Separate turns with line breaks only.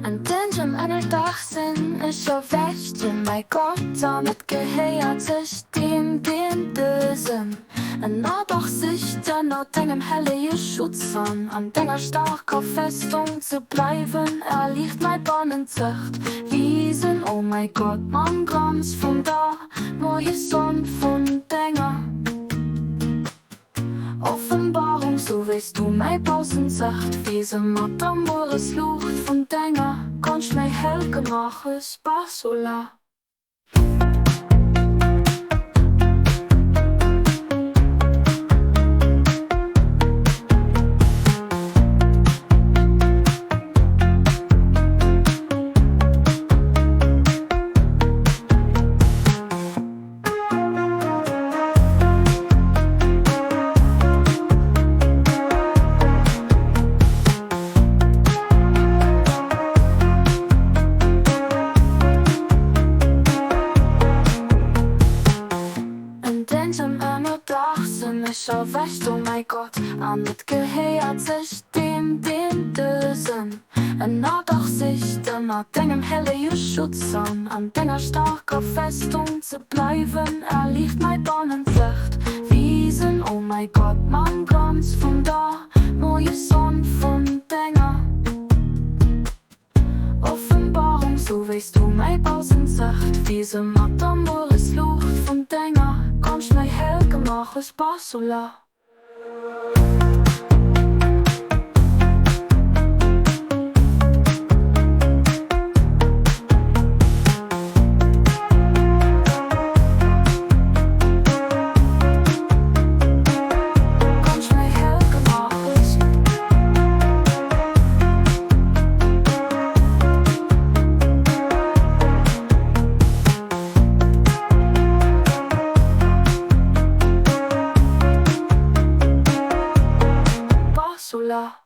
An dengem Ënnerdaach sinn ech erwächt, o mäi Gott, an et gehéiert sech deem, deen dësen Ënnerdach sicht, ënner dengem hellege Schutz an an denger staarker Festung ze bleiwen. Erliicht mäi bannenzegt Wiesen, o mäi Gott, mam Glanz vun der Moiessonn vun denger. Offenbarung, sou wéis du mäi baussenzegt Wiese mat der Mueresluucht vun denger Konscht méi hell gemaach hues. Barsola. An dengem Ënnerdach sinn ech erwächt, o mäi Gott, an et gehéiert sech deem, deen dësen Ënnerdach sicht, ënner dengem hellege Schutz an an denger staarker Festung ze bleiwen. Erliicht mäi bannenzegt Wiesen, o mäi Gott, mam Glanz vun der Moiessonn vun denger Offenbarung, sou wéis du mäi baussenzegt Wiese mat der Mueresluucht vun denger Konscht méi hell gemaach hues. Barsola. Barsola.